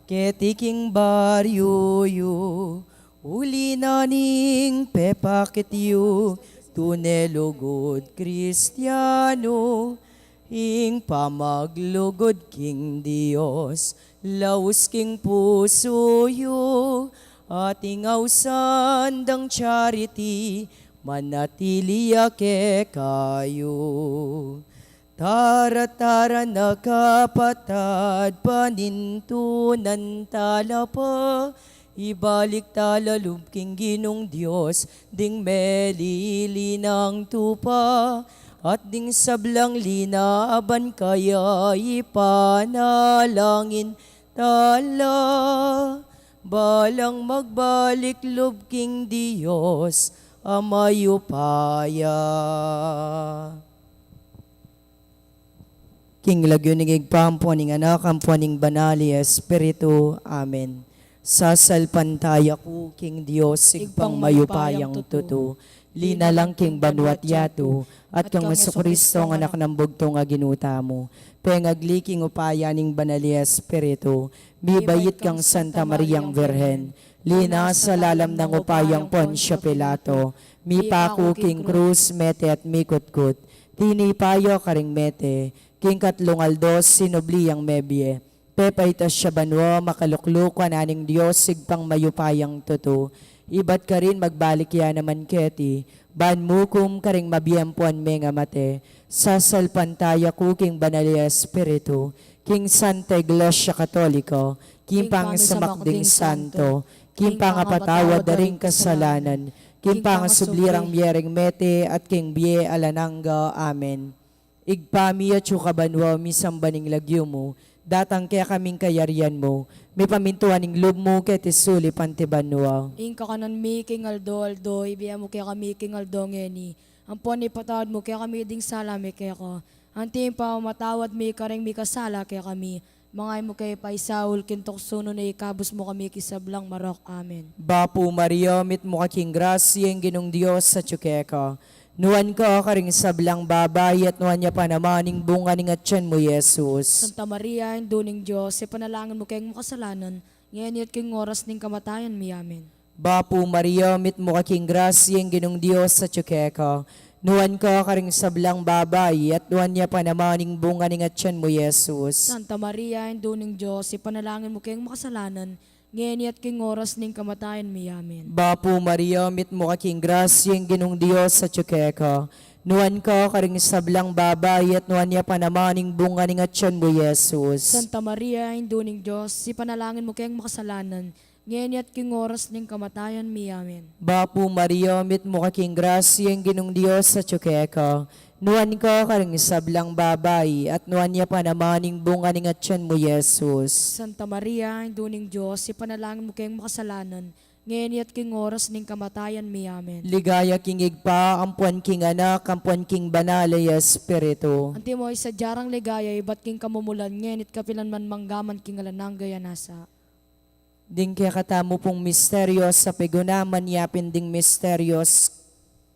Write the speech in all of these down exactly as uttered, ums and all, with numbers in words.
Keti king baryu yu, uli na ning pepakit yu, tune lugud Kristiano, ing pamaglugud king Dios, laus king pusu yu, at ing ausan dang charity, manatili ya kekayu. Tara, tara na kapatad, panintunan tala pa, ibalik tala lub king Ginung Dios, ding melilinang tupa, at ding sablang linaban kaya ipanalangin tala, balang magbalik lub king Dios a mayupaya. King lagyu ning Ibpa, ampo ning Anak, ampo ning Banal a Espiritu. Amen. Sasalpantaya ku king Dios, Ibpang mayupayang tutu, linalang king banua't yatu, at kang Jesucristo, ang Anak nang bugtung a Ginu tamu. Pengagli king upaya ning Banal a Espiritu, mibait kang Santa Mariang Virgen, linasa lalam nang upayang Poncio Pilato, mipaku king krus, mete at mikutkut. Tinipa ya karing mete, king katlung aldo sinubli yang mebie. Pepaitas ya banua, makalukluk kanan ning Dios Ibpang mayupayang tutu. Ibat karin magbalik ya naman keti, ban mukum karing mabie ampon mengamate. Sasalpantaya ku king Banal a Espiritu, king Santa Iglesia Katolika, king pangasamak ding santo, king pangapatawad da ring kasalanan, king pangasubli rang mie ring mete, at king bie alang angga. Amen. Ibpa mi, atsu ka banua, misamban ing lagyu mu, datang kekami ing kayarian mu, mipamintuan ing lub mu keti sulip anti banua. Ing kakanan mi king aldo-aldo, ibie mu kekami king aldo ngeni, ampon ipatawad mu kekami ding sala mi keka, anti ing pamamatawad mi karing mikasala kekami, manga e mu ke paisaul king tuksu, nune ikabus mu kami king sablang marok. Amen. Bapu Maria, mitmu ka king grasya, ing Ginung Dios atsu keka. Nuan ka karing sablang babai, at nuan ya pa naman ing bunga ning atian mu, Jesus. Santa Maria, Indu ning Dios, ipanalangin mu keng makasalanan, ngeni at king oras ning kamatayan mi. Amen. Bapu Maria, mitmu ka king grasya, ing Ginung Dios atsu keka. Nuan ka karing sablang babai, at nuan ya pa naman ing bunga ning atian mu, Jesus. Santa Maria, Indu ning Dios, ipanalangin mu keng makasalanan, ngeni at king oras ning kamatayan mi. Amen. Bapu Maria, mitmu ka king grasya, ing Ginung Dios atsu keka. Nuan ka karing sablang babai, at nuan ya pa naman ing bunga ning atian mu, Jesus. Santa Maria, Indu ning Dios, ipanalangin mu keng makasalanan, ngeni at king oras ning kamatayan mi. Amen. Bapu Maria, mitmu ka king grasya, ing Ginung Dios atsu keka. Nuan ka karing sablang babai, at nuan ya pa naman ing bunga ning atian mu, Jesus. Santa Maria, Indu ning Dios, ipanalangin mu keng makasalanan, ngeni at king oras ning kamatayan mi. Amen. Ligaya king Ibpa, ampon king Anak, ampon king Banal a Espiritu. Antimo ing sadya rang ligaya ibat king kamumulan, ngeni at kapilan man, mangga man king alang angga. Nasa. Ding kekatamu pung misterios a pigunaman, yapin ding misterios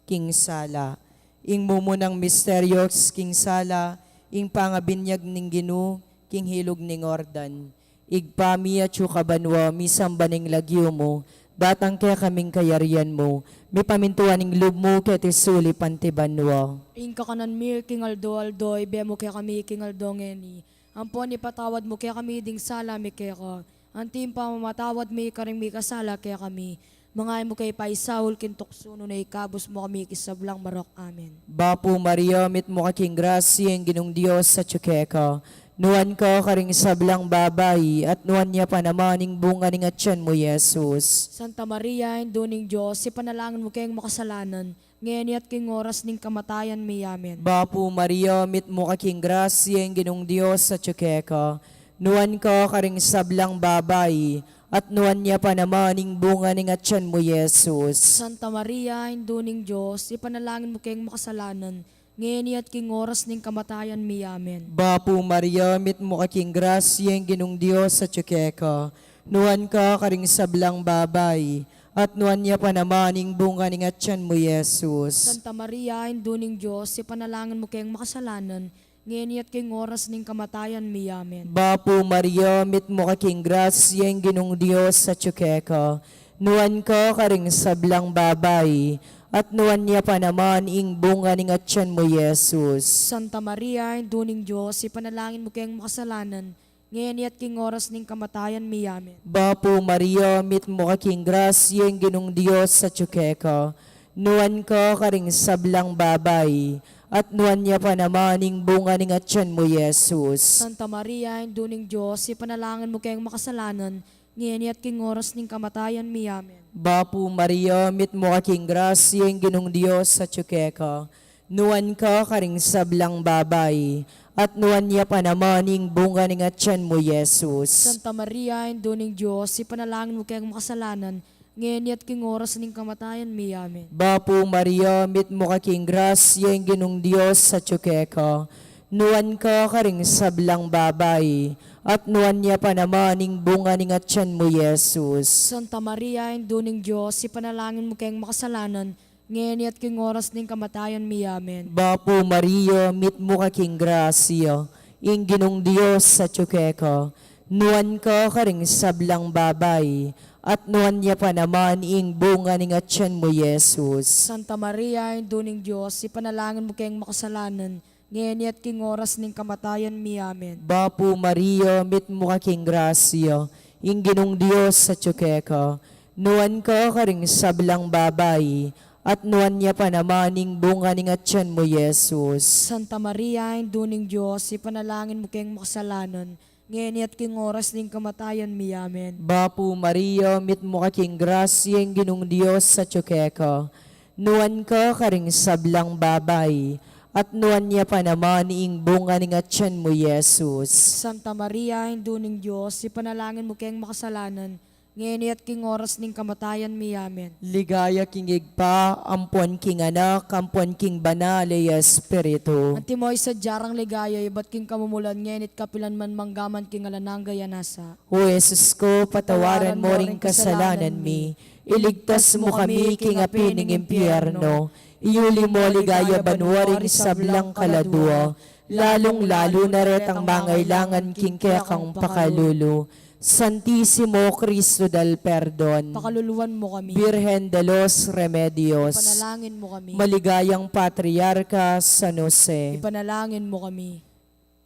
king sala. Ing mumunang misterios king sala, ing pangabinyag ning Ginu king ilug ning Jordan. Ibpa mi atsu ka banua, misamban ing lagyu mu, datang kekami ing kayarian mu, mipamintuan ing lub mu keti sulip anti banua. Ing kakanan mi king aldo-aldo, ibie mu kekami king aldo ngeni, ampon ipatawad mu kekami ding sala mi keka, anti ing pamamatawad mi karing mikasala kekami. Manga e mu ke paisaul king tuksu, nune ikabus mu kami king sablang marok. Amen. Bapu Maria, mitmu ka king grasya, ing Ginung Dios atsu keka. Nuan ka karing sablang babai, at nuan ya pa naman ing bunga ning atian mu, Jesus. Santa Maria, Indu ning Dios, ipanalangin mu keng makasalanan, ngeni at king oras ning kamatayan mi. Amen. Bapu Maria, mitmu ka king grasya, ing Ginung Dios atsu keka. Nuan ka karing sablang babai, at nuan ya pa naman ing bunga ning atian mu, Jesus. Santa Maria, Indu ning Dios, ipanalangin mu keng makasalanan, ngeni at king oras ning kamatayan mi. Amen. Bapu Maria, mitmu ka king grasya, ing Ginung Dios atsu keka. Nuan ka karing sablang babai, at nuan ya pa naman ing bunga ning atian mu, Jesus. Santa Maria, Indu ning Dios, ipanalangin mu keng makasalanan, ngeni at king oras ning kamatayan mi. Amen. Bapu Maria, mitmu ka king grasya, ing Ginung Dios atyu keka. Nuan ka karing sablang babai, at nuan ya pa naman ing bunga ning atyan mu, Jesus. Santa Maria, Indu ning Dios, ipanalangin mu keng makasalanan, ngeni at king oras ning kamatayan mi. Amen. Bapu Maria, mitmu ka king grasya, ing Ginung Dios atyu keka. Nuan ka karing sablang babai, at nuan ya pa naman ing bunga ning atyan mu, Jesus. Santa Maria, Indu ning Dios, ipanalangin mu keng makasalanan, ngeni at king oras ning kamatayan mi. Amen. Bapu Maria, mitmu ka king grasya, ing Ginung Dios atyu keka. Nuan ka karing sablang babai, at nuan ya pa naman ing bunga ning atyan mu, Jesus. Santa Maria, Indu ning Dios, ipanalangin mu keng makasalanan, ngeni at king oras ning kamatayan mi. Amen. Bapu Maria, mitmu ka king grasya, ing Ginung Dios atyu keka. Nuan ka karing sablang babai, at nuan ya pa naman ing bunga ning atyan mu, Jesus. Santa Maria, Indu ning Dios, ipanalangin mu keng makasalanan, ngeni at king oras ning kamatayan mi. Amen. Bapu Maria, mitmu ka king grasya, ing Ginung Dios atyu keka. Nuan ka karing sablang babai, at nuan ya pa naman ing bunga ning atyan mu, Jesus. Santa Maria, Indu ning Dios, ipanalangin mu keng makasalanan, ngeni at king oras ning kamatayan mi. Amen. Bapu Maria, mitmu ka king grasya, ing Ginung Dios atyu keka. Nuan ka karing sablang babai, at nuan ya pa naman ing bunga ning atyan mu, Jesus. Santa Maria, Indu ning Dios, ipanalangin mu keng makasalanan, ngeni at king oras ning kamatayan mi. Amen. Bapu Maria, mitmu ka king grasya, ing Ginung Dios atyu keka. Nuan ka karing sablang babai, at nuan ya pa naman ing bunga ning atyan mu, Jesus. Santa Maria, Indu ning Dios, ipanalangin mu keng makasalanan, ngeni at king oras ning kamatayan mi. Amen. Ligaya king Ibpa, ampon king Anak, ampon king Banal a Espiritu. Antimo ing sadya rang ligaya, ibat king kamumulan, ngeni at kapilan man, mangga man king alang angga. Nasa. O Jesus ko, patawaran mo ring kasalanan mi, iligtas mo kami king api ning impyerno, iyuli mo king ligaya banua ring sablang kaladua, lalung-lalu na retang mangailangan king kekang pakalulu. Santisimo Cristo del Perdon. Pakaluluan mo kami. Birhen de los Remedios. Ipanalangin mo kami. Maligayang Patriarka San Jose. Ipanalangin mo kami.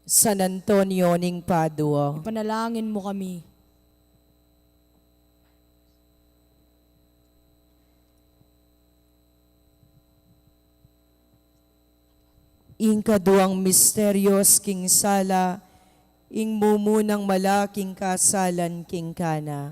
San Antonio ning Padua. Ipanalangin mo kami. Ing kaduang misterios king sala, ing mumunang mala king kasalan king Kana.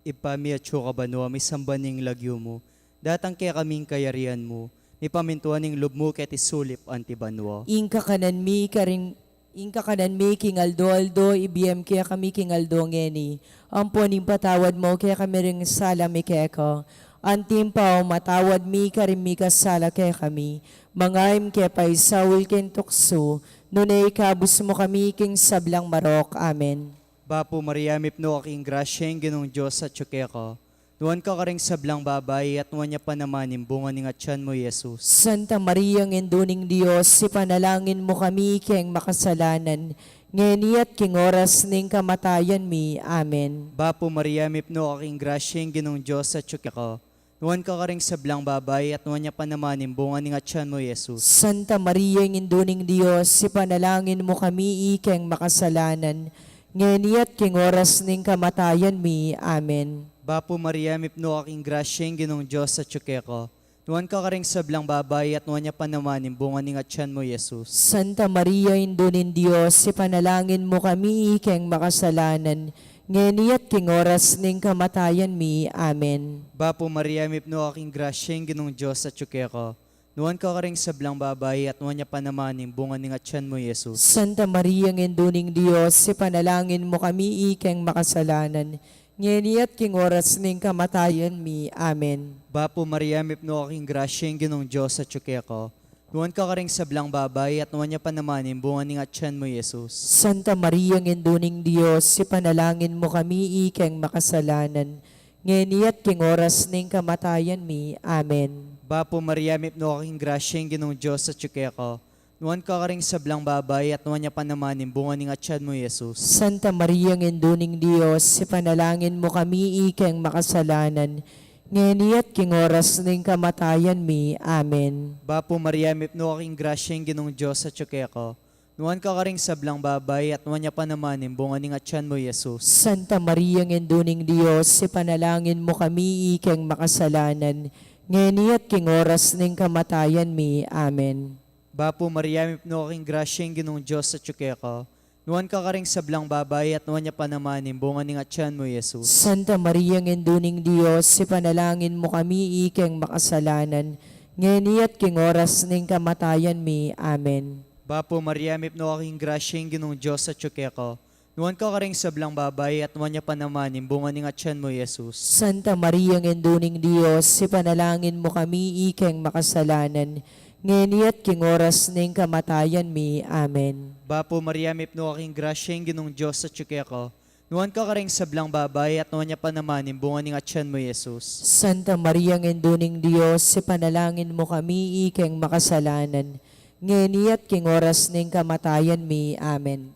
Ibpa mi, atsu ka banua, misamban ing lagyu mu, datang kekami ing kayarian mu, mipamintuan ing lub mu keti sulip anti banua. Ing kakanan mi karing, ing kakanan mi king aldo-aldo, ibie mu kekami king aldo ngeni, ampon ipatawad mu kekami ring sala mi keka, anti ing pamamatawad mi karing mikasala kekami, manga e mu ke paisaul king tuksu, nune ikabus mu kami king sablang marok. Amen. Bapu Maria, mipnu ka king grasya, ing Ginung Dios atyu keka. Nuan ka karing sablang babai, at nuan ya pa naman ing bunga ning atyan mu, Jesus. Santa Maria, Indu ning Dios, ipanalangin mu kami keng makasalanan, ngeni at king oras ning kamatayan mi. Amen. Bapu Maria, mipnu ka king grasya, ing Ginung Dios atyu keka. Nuan ka karing sablang babai, at nuan ya pa naman ing bunga ning atyan mu, Jesus. Santa Maria, Indu ning Dios, ipanalangin mu kami keng makasalanan, ngeni at king oras ning kamatayan mi. Amen. Bapu Maria, mipnu ka king grasya, ing Ginung Dios atyu keka. Nuan ka karing sablang babai, at nuan ya pa naman ing bunga ning atyan mu, Jesus. Santa Maria, Indu ning Dios, ipanalangin mu kami keng makasalanan, ngeni at king oras ning kamatayan mi. Amen. Bapu Maria, mipnu ka king grasya, ing Ginung Dios atyu keka. Nuan ka karing sablang babai, at nuan ya pa naman ing bunga ning atyan mu, Jesus. Santa Maria, Indu ning Dios, ipanalangin mu kami keng makasalanan, ngeni at king oras ning kamatayan mi. Amen. Bapu Maria, mipnu ka king grasya, ing Ginung Dios atyu keka. Nuan ka karing sablang babai, at nuan ya pa naman ing bunga ning atyan mu, Jesus. Santa Maria, Indu ning Dios, ipanalangin mu kami keng makasalanan, ngeni at king oras ning kamatayan mi. Amen. Bapu Maria, mipnu ka king grasya, ing Ginung Dios atyu keka. Nuan ka karing sablang babai, at nuan ya pa naman ing bunga ning atyan mu, Jesus. Santa Maria, Indu ning Dios, ipanalangin mu kami ikeng makasalanan, ngeni at king oras ning kamatayan mi. Amen. Bapu Maria, mipnu ka king grasya, ing Ginung Dios atyu keka. Nuan ka karing sablang babai, at nuan ya pa naman ing bunga ning atyan mu, Jesus. Santa Maria, Indu ning Dios, ipanalangin mu kami ikeng makasalanan, ngeni at king oras ning kamatayan mi. Amen. Bapu Maria, mipnu ka king grasya, ing Ginung Dios atyu keka. Nuan ka karing sablang babai, at nuan ya pa naman ing bunga ning atyan mu, Jesus. Santa Maria, Indu ning Dios, ipanalangin mu kami ikeng makasalanan, ngeni at king oras ning kamatayan mi. Amen. Bapu Maria, mipnu ka king grasya, ing Ginung Dios atyu keka. Nuan ka karing sablang babai, at nuan ya pa naman ing bunga ning atyan mu, Jesus. Santa Maria, Indu ning Dios, ipanalangin mu kami ikeng makasalanan, ngeni at king oras ning kamatayan mi. Amen. Bapu Maria, mipnu ka king grasya, ing Ginung Dios atyu keka. Nuan ka karing sablang babai, at nuan ya pa naman ing bunga ning atyan mu, Jesus. Santa Maria, Indu ning Dios, ipanalangin mu kami ikeng makasalanan, ngeni at king oras ning kamatayan mi. Amen.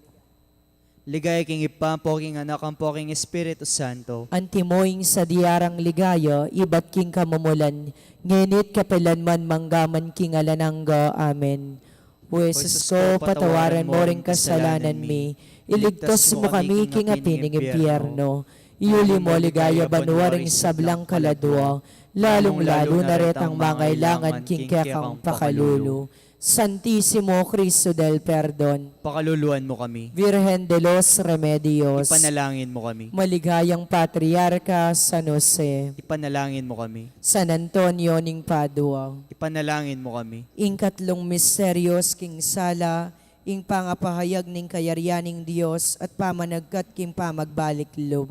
Ligaya king Ibpa, ampo king Anak, ampo king Espiritu Santo. Antimo ing sadya rang ligaya, ibat king kamumulan, ngeni at kapilan man, mangga man king alang angga. Amen. O Jesus ko, patawaran mo ring kasalanan mi, iligtas mo kami king api ning impyerno, iuli mo ligaya banua ring sablang kaladua, lalung-lalu na retang mangailangan king kekang pakalulu. Santisimo Cristo del Perdon. Pakaluluan mo kami. Virgen de los Remedios. Ipanalangin mo kami. Maligayang Patriarka San Jose. Ipanalangin mo kami. San Antonio ning Padua. Ipanalangin mo kami. Ing katlung misteryos king sala, ing pangapahayag ning kayarian ning Dios at pamanagkat king pamagbalik lub.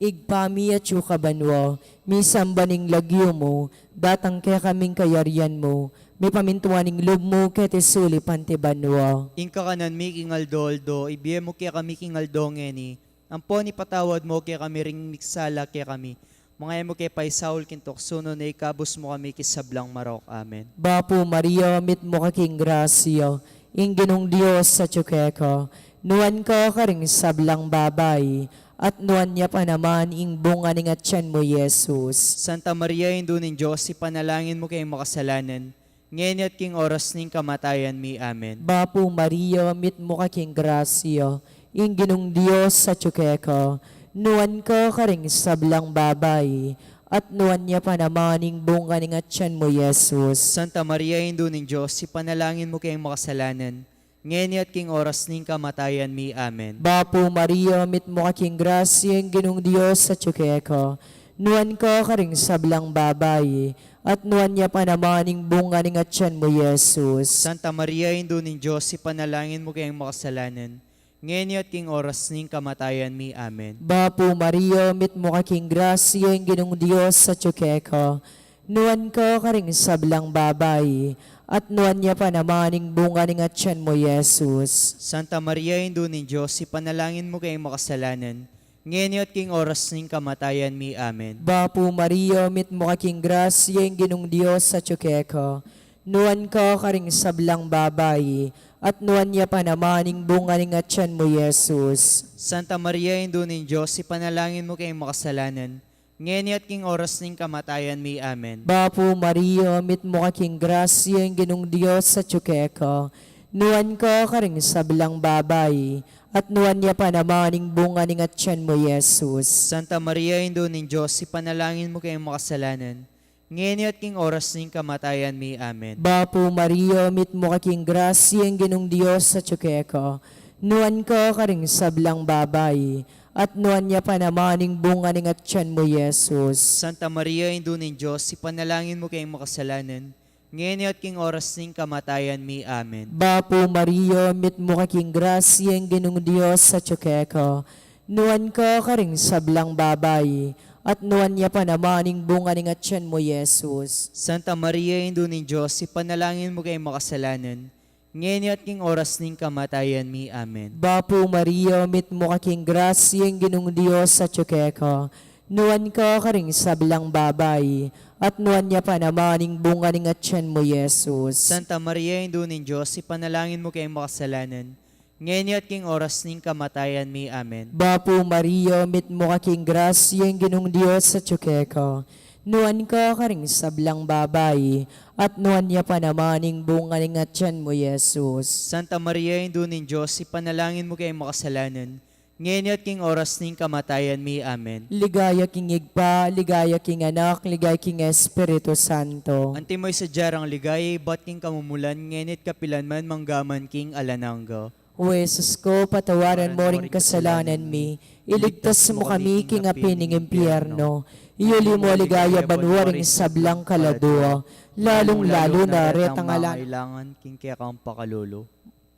Ibpa mi atsu ka banua, misamban ing lagyu mu, datang kekami ing kayarian mu, mipamintuan ing lub mu keti sulip anti banua. Ing kakanan mi king aldo-aldo, ibie mu kekami king aldo ngeni, ampon ipatawad mu kekami ring miksala kekami, manga e mu ke paisaul king tuksu, nune ikabus mu kami king sablang marok. Amen. Bapu Maria, mitmu ka king grasya, ing Ginung Dios atyu keka, nuan ka karing sablang babai, at nuan ya pa naman ing bunga ning atyan mu, Jesus. Santa Maria, Indu ning Dios, ipanalangin mu keng makasalanan, ngeni at king oras ning kamatayan mi. Amen. Bapu Maria, mitmu ka king grasya, ing Ginung Dios atyu keka, nuan ka karing sablang babai, at nuan ya pa naman ing bunga ning atyan mu, Jesus. Santa Maria, Indu ning Dios, ipanalangin mu keng makasalanan, ngeni at king oras ning kamatayan mi. Amen. Bapu Maria, mitmu ka king grasya, ing Ginung Dios atyu keka, nuan ka karing sablang babai, at nuan ya pa naman ing bunga ning atyan mu, Jesus. Santa Maria, Indu ning Dios, ipanalangin mu keng makasalanan, ngeni at king oras ning kamatayan mi. Amen. Bapu Maria, mitmu ka king grasya, ing Ginung Dios atyu keka, nuan ka karing sablang babai, at nuan ya pa naman ing bunga ning atyan mu, Jesus. Santa Maria, Indu ning Dios, ipanalangin mu keng makasalanan, ngeni at king oras ning kamatayan mi. Amen. Bapu Maria, mitmu ka king grasya, ing Ginung Dios atyu keka, nuan ka karing sablang babai, at nuan ya pa naman ing bunga ning atyan mu, Jesus. Santa Maria, Indu ning Dios, ipanalangin mu keng makasalanan, ngeni at king oras ning kamatayan mi. Amen. Bapu Maria, mitmu ka king grasya, ing Ginung Dios atyu keka, nuan ka karing sablang babai, at nuan ya pa naman ing bunga ning atyan mu, Jesus. Santa Maria, Indu ning Dios, ipanalangin mu keng makasalanan, ngeni at king oras ning kamatayan mi. Amen. Bapu Maria, mitmu ka king grasya, ing Ginung Dios atyu keka, nuan ka karing sablang babai, at nuan ya pa naman ing bunga ning atyan mu, Jesus. Santa Maria, Indu ning Dios, ipanalangin mu keng makasalanan, ngeni at king oras ning kamatayan mi. Amen. Bapu Maria, mitmu ka king grasya, ing Ginung Dios atyu keka, nuan ka karing sablang babai, at nuan ya pa naman ing bunga ning atyan mu, Jesus. Santa Maria, Indu ning Dios, ipanalangin mu keng makasalanan, ngeni at king oras ning kamatayan mi. Amen. Bapu Maria, mitmu ka king grasya, ing Ginung Dios atyu keka, Nuan ka karing sablang babai, at nuan ya pa naman ing bunga ning atyan mu, Jesus. Santa Maria, Indu ning Dios, ipanalangin mu keng makasalanan, ngeni at king oras ning kamatayan mi. Amen. Bapu Maria, mitmu ka king grasya, ing Ginung Dios atyu keka. Nuan ka karing sablang babai, at nuan ya pa naman ing bunga ning atyan mu, Jesus. Santa Maria, Indu ning Dios, ipanalangin mu keng makasalanan, ngeni at king oras ning kamatayan mi. Amen. Ligaya king Ibpa, ligaya king Anak, ligaya king Espiritu Santo. Antimo ing sadya rang ligaya ibat king kamumulan, ngeni at kapilan man, mangga man king alang angga. O Jesus ko, patawaran mo ring kasalanan mi, iligtas mo kami king api ning impyerno, iyuli mo king ligaya banua ring sablang kaladua, lalung-lalu na retang kailangan king kekang pakalulu.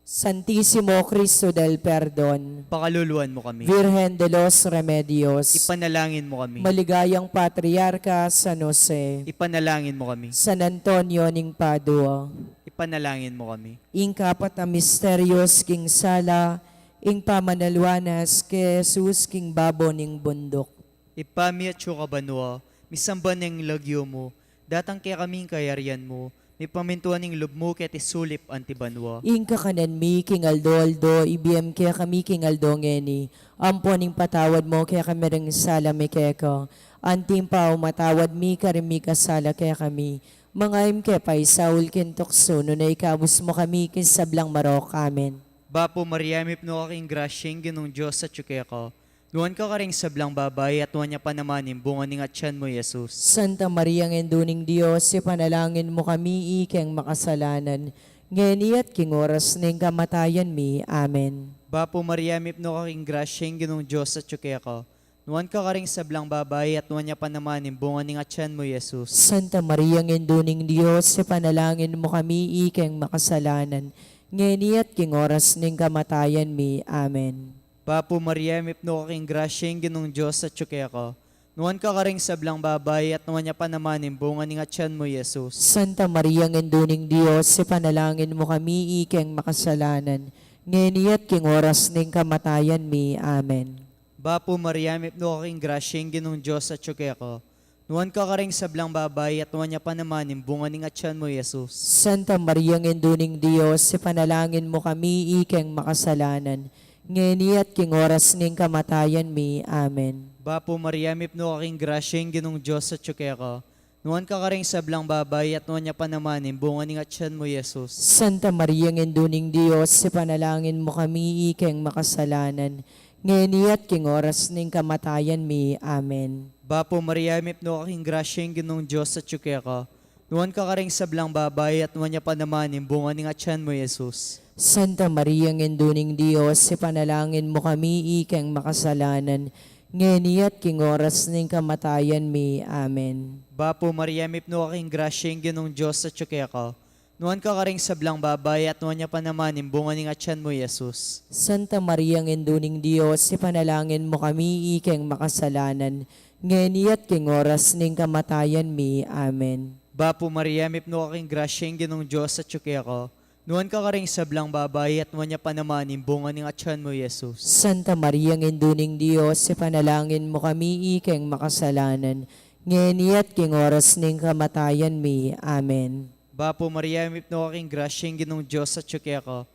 Santisimo Cristo del Perdon, pakaluluan mo kami. Virgen de los Remedios, ipanalangin mo kami. Maligayang Patriarka San Jose, ipanalangin mo kami. San Antonio ning Padua, ipanalangin mo kami. Ing kapat a misteryos king sala, ing pamanaluanas kang Jesus king babo ning bunduk. Ibpa mi atsu ka banua, misamban ya ing lagyu mu, datang kekami ing kayarian mu, mipamintuan ing lub mu keti sulip anti banua. Ing kakanan mi king aldo-aldo, ibie mu kekami king aldo ngeni, ampon ipatawad mu kekami ring sala mi keka, anti ing pamamatawad mi karing mikasala kekami, manga e mu ke paisaul king tuksu, nune ikabus mu kami king sablang marok. Amen. Bapu Maria, mipnu ka king grasya, ing Ginung Dios atyu keka. Nuan ka karing sablang babai, at nuan ya pa naman ing bunga ning atyan mu, Jesus. Santa Maria, Indu ning Dios, ipanalangin mu kami ikeng makasalanan, ngeni at king oras ning kamatayan mi. Amen. Bapu Maria, mipnu ka king grasya, ing Ginung Dios atyu keka. Nuan ka karing sablang babai, at nuan ya pa naman ing bunga ning atyan mu, Jesus. Santa Maria, Indu ning Dios, ipanalangin mu kami ikeng makasalanan, ngeni at king oras ning kamatayan mi. Amen. Bapu Maria, mipnu ka king grasya, ing Ginung Dios atyu keka. Nuan ka karing sablang babai, at nuan ya pa naman ing bunga ning atyan mu, Jesus. Santa Maria, Indu ning Dios, ipanalangin mu kami ikeng makasalanan, ngeni at king oras ning kamatayan mi. Amen. Bapu Maria, mipnu ka king grasya, ing Ginung Dios atyu keka. Nuan ka karing sablang babai, at nuan ya pa naman ing bunga ning atyan mu, Jesus. Santa Maria, Indu ning Dios, ipanalangin mu kami ikeng makasalanan, ngeni at king oras ning kamatayan mi. Amen. Bapu Maria, mipnu ka king grasya, ing Ginung Dios atyu keka. Nuan ka karing sablang babai, at nuan ya pa naman ing bunga ning atyan mu, Jesus. Santa Maria, Indu ning Dios, ipanalangin mu kami ikeng makasalanan, ngeni at king oras ning kamatayan mi. Amen. Bapu Maria, mipnu ka king grasya, ing Ginung Dios atyu keka. Nuan ka karing sablang babai, at nuan ya pa naman ing bunga ning atyan mu, Jesus. Santa Maria, Indu ning Dios, ipanalangin mu kami ikeng makasalanan, ngeni at king oras ning kamatayan mi. Amen. Bapu Maria, mipnu ka king grasya, ing Ginung Dios atyu keka. Nuan ka karing sablang babai, at nuan ya pa naman ing bunga ning atyan mu, Jesus. Santa Maria, Indu ning Dios, ipanalangin mu kami ikeng makasalanan, ngeni at king oras ning kamatayan mi. Amen. Bapu Maria, mipnu ka king grasya, ing Ginung Dios atyu keka. Nuan ka karing sablang babai, at nuan ya pa naman ing bunga ning atyan mu, Jesus. Santa Maria, Indu ning Dios, ipanalangin mu kami ikeng makasalanan, ngeni at king oras ning kamatayan mi. Amen. Bapu Maria, mipnu ka king grasya, ing Ginung Dios atyu keka.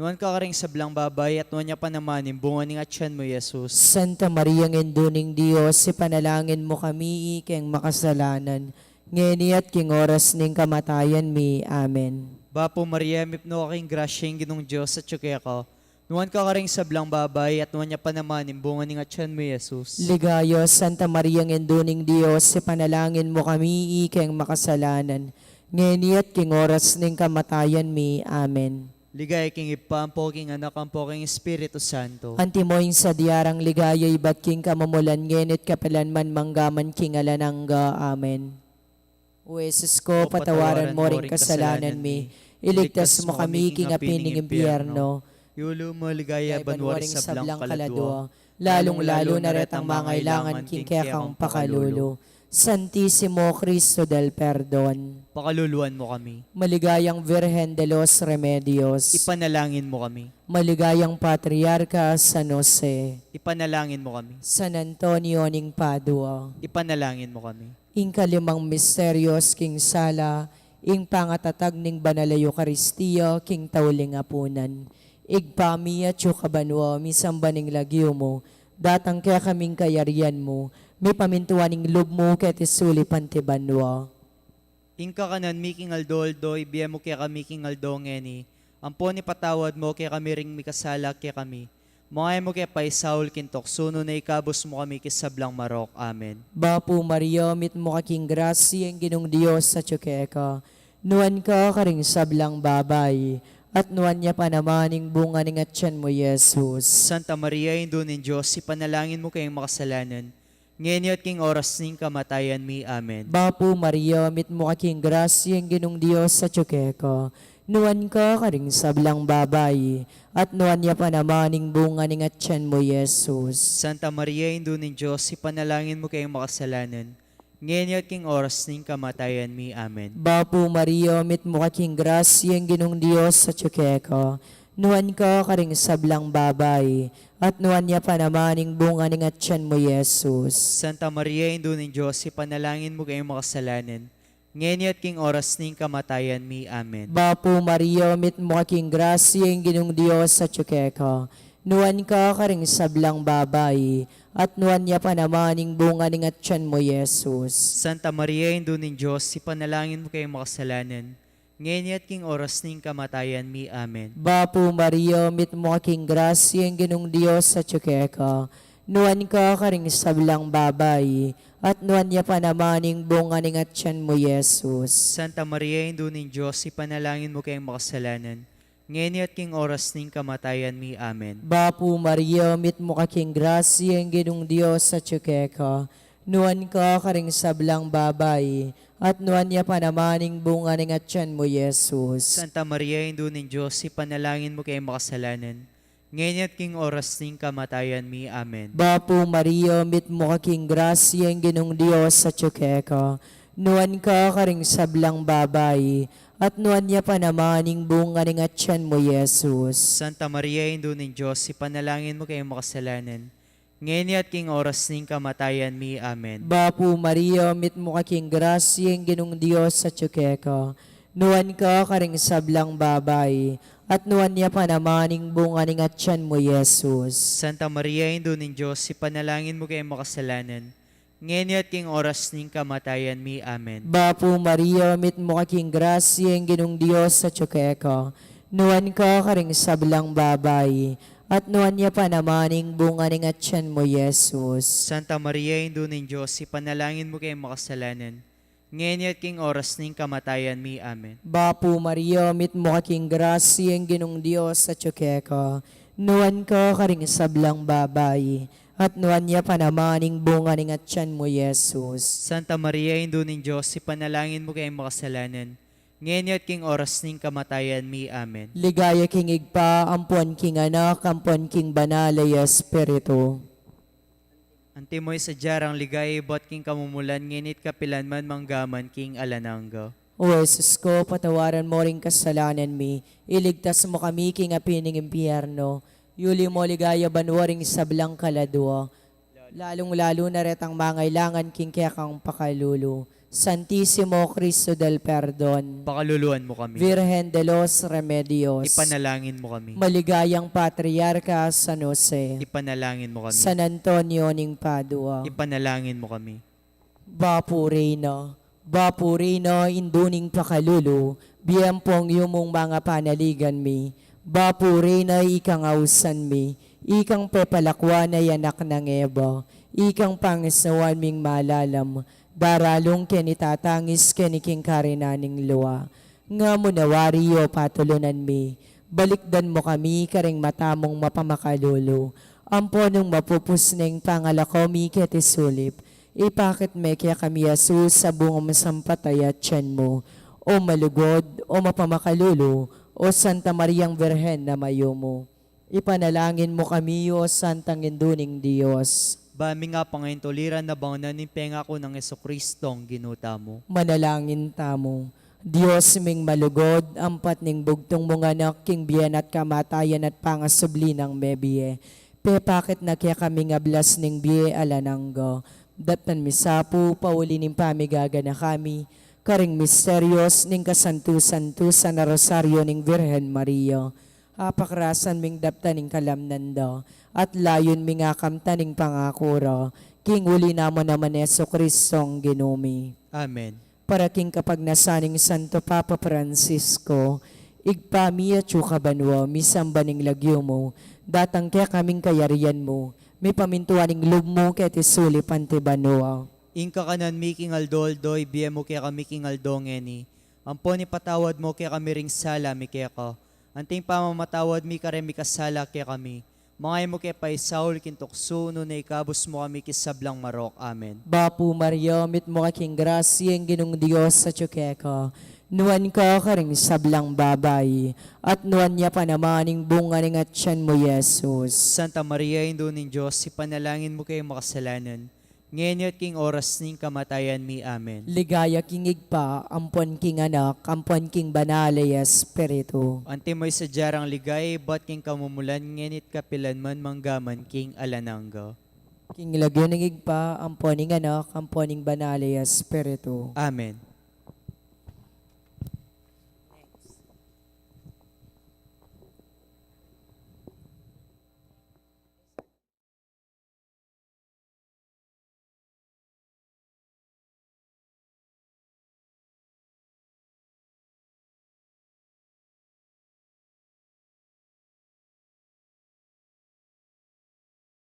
Nuan ka karing sablang babai, at nuan ya pa naman ing bunga ning atyan mu, Jesus. Santa Maria, Indu ning Dios, ipanalangin mu kami ikeng makasalanan, ngeni at king oras ning kamatayan mi. Amen. Bapu Maria, mipnu ka king grasya, ing Ginung Dios atyu keka. Nuan ka karing sablang babai, at nuan ya pa naman ing bunga ning atyan mu, Jesus. Ligaya, Santa Maria, Indu ning Dios, ipanalangin mu kami ikeng makasalanan, ngeni at king oras ning kamatayan mi. Amen. Ligaya king Ibpa, ampo king Anak, ampo king Espiritu Santo. Antimo ing sadya rang ligaya ibat king kamumulan, ngeni at kapilan man, mangga man king alang angga. Amen. O Jesus ko, patawaran mo ring kasalanan mi, iligtas mo kami king api ning impyerno, iuli mo king ligaya banua ring sablang kaladua, lalung-lalu na retang mangailangan king kekang pakalulu. Santisimo Cristo del Perdon. Pakaluluan mo kami. Maligayang Virgen de los Remedios. Ipanalangin mo kami. Maligayang Patriarka San Jose. Ipanalangin mo kami. San Antonio ning Padua. Ipanalangin mo kami. Ing kalimang misteryos king sala, ing pangatatag ning Banal a Eukaristia king tauling apunan. Ibpa mi, atsu ka banua, misamban ing lagyu mu, datang kekami ing kayarian mu, mipamintuan ing lub mu keti sulip anti banua. Ing kakanan mi king aldo-aldo ibie mu kekami king aldo ngeni, ampon ipatawad mu kekami ring mikasala kekami, manga e mu ke paisaul king tuksu, nune ikabus mu kami king sablang marok. Amen. Bapu Maria, mitmu ka king grasya, ing Ginung Dios atyu keka. Nuan ka karing sablang babai, at nuan ya pa naman ing bunga ning atyan mu, Jesus. Santa Maria, Indu ning Dios, ipanalangin mu keng makasalanan, ngeni at king oras ning kamatayan mi. Amen. Bapu Maria, mitmu ka king grasya, ing Ginung Dios atyu keka. Nuan ka karing sablang babai, at nuan ya pa naman ing bunga ning atyan mu, Jesus. Santa Maria, Indu ning Dios, ipanalangin mu keng makasalanan, ngeni at king oras ning kamatayan mi. Amen. Bapu Maria, mitmu ka king grasya, ing Ginung Dios atyu keka. Nuan ka karing sablang babai, at nuan ya pa naman ing bunga ning atyan mu, Jesus. Santa Maria, Indu ning Dios, ipanalangin mu keng makasalanan, ngeni at king oras ning kamatayan mi. Amen. Bapu Maria, mitmu ka king grasya, ing Ginung Dios atyu keka. Nuan ka karing sablang babai, at nuan ya pa naman ing bunga ning atyan mu, Jesus. Santa Maria, Indu ning Dios, ipanalangin mu keng makasalanan, ngeni at king oras ning kamatayan mi. Amen. Bapu Maria, mitmu ka king grasya, ing Ginung Dios atyu keka. Nuan ka karing sablang babai, at nuan ya pa naman ing bunga ning atyan mu, Jesus. Santa Maria, Indu ning Dios, ipanalangin mu keng makasalanan, ngeni at king oras ning kamatayan mi. Amen. Bapu Maria, mitmu ka king grasya, ing Ginung Dios atyu keka. Nuan ka karing sablang babai, at nuan ya pa naman ing bunga ning atyan mu, Jesus. Santa Maria, Indu ning Dios, ipanalangin mu keng makasalanan, ngeni at king oras ning kamatayan mi. Amen. Bapu Maria, mitmu ka king grasya, ing Ginung Dios atyu keka. Nuan ka karing sablang babai, at nuan ya pa naman ing bunga ning atyan mu, Jesus. Santa Maria, Indu ning Dios, ipanalangin mu keng makasalanan, ngeni at king oras ning kamatayan mi. Amen. Bapu Maria, mitmu ka king grasya, ing Ginung Dios atyu keka. Nuan ka karing sablang babai, at nuan ya pa naman ing bunga ning atyan mu, Jesus. Santa Maria, Indu ning Dios, ipanalangin mu keng makasalanan, ngeni at king oras ning kamatayan mi. Amen. Bapu Maria, mitmu ka king grasya, ing Ginung Dios atyu keka. Nuan ka karing sablang babai, at nuan ya pa naman ing bunga ning atyan mu, Jesus. Santa Maria, Indu ning Dios, ipanalangin mu keng makasalanan, ngeni at king oras ning kamatayan mi. Amen. Bapu Maria, mitmu ka king grasya, ing Ginung Dios atyu keka. Nuan ka karing sablang babai, at nuan ya pa naman ing bunga ning atyan mu, Jesus. Santa Maria, Indu ning Dios, ipanalangin mu keng makasalanan, ngeni at king oras ning kamatayan mi. Amen. Ligaya king Ibpa, ampon king Anak, ampon king Banal a Espiritu. Antimo ing sadya rang ligaya ibat king kamumulan, ngeni at kapilan man, mangga man king alang angga. O Jesus ko, patawaran mo ring kasalanan mi, iligtas mo kami king api ning impyerno, yuli mo ligaya banua ring sablang kaladua, lalung-lalu na retang mangailangan king kekang pakalulu. Santisimo Cristo del Perdon. Pakaluluan mo kami. Virgen de los Remedios. Ipanalangin mo kami. Maligayang Patriarka San Jose. Ipanalangin mo kami. San Antonio ning Padua. Ipanalangin mo kami. Bapu Reyna, Bapu Reyna, Indu ning pakalulu, bie ampong yumung manga panaligan mi. Bapu Reyna, ikang ausan mi, ikang pepalakuan a anak nang Eva, ikang pangisnawan ming malalam, daralung keni tatangis keni king karinan ning lua. Nga mu na wari, o patulunan mi, balikdan mu kami karing mata mung mapamakalulu, ampo nung mapupus ne ing pangalako mi keti sulip, ipakit me kekami i Jesus a bungang masampataya atyan mu. O malugud, o mapamakalulu, o Santa Mariang Virgen a mayumu, ipanalangin mu kami, o Santang Indu ning Dios. Ba mi nga pangaintuliran na bangunan ing pengaku nang Jesucristong Ginu tamu. Manalangin tamu. Dios ming malugud, ampat ning bugtung mung anak, king bie na at kamatayan at pangasubli nang mebie, pepakit na kekami ing ablas ning bie alang angga. Daptan mi sa pu, pauli ning pamigaganaka mi karing misterios ning kasantu-santusan a Rosario ning Virgen Maria. Apakrasan ming daptan ing kalamnan da, at layun ming akamtan ing pangaku ra, king uli na mu naman Jesucristong Ginu mi. Amen. Para king kapagnasan ning Santo Papa Francisco, Ibpa mi atsu ka banua, misamban ing lagyu mu, datang kekami ing kayarian mu, mipamintuan ing lub mu keti sulip anti banua. Ing kakanan mi king aldo-aldo ibie mu kekami king aldo ngeni. Ampon ipatawad mu kekami ring sala mi keka, anti ing pamamatawad mi kareng mikasala kekami. Manga e mu ke paisaul king tuksu, nune ikabus mu kami king sablang marok. Amen. Bapu Maria, mitmu ka king grasya, ing Ginung Dios atsu keka. Nuan ka karing sablang babai, at nuan ya pa naman ing bunga ning atian mu, Jesus. Santa Maria, Indu ning Dios, ipanalangin mu keng makasalanan, ngeni at king oras ning kamatayan mi. Amen. Ligaya king Ibpa, ampon king Anak, ampon king Banal a Espiritu. Antimo ing sadya rang ligaya ibat king kamumulan, ngeni at kapilan man, mangga man king alang angga. King lagyu ning Ibpa, ampon ning Anak, ampon ning Banal a Espiritu. Amen.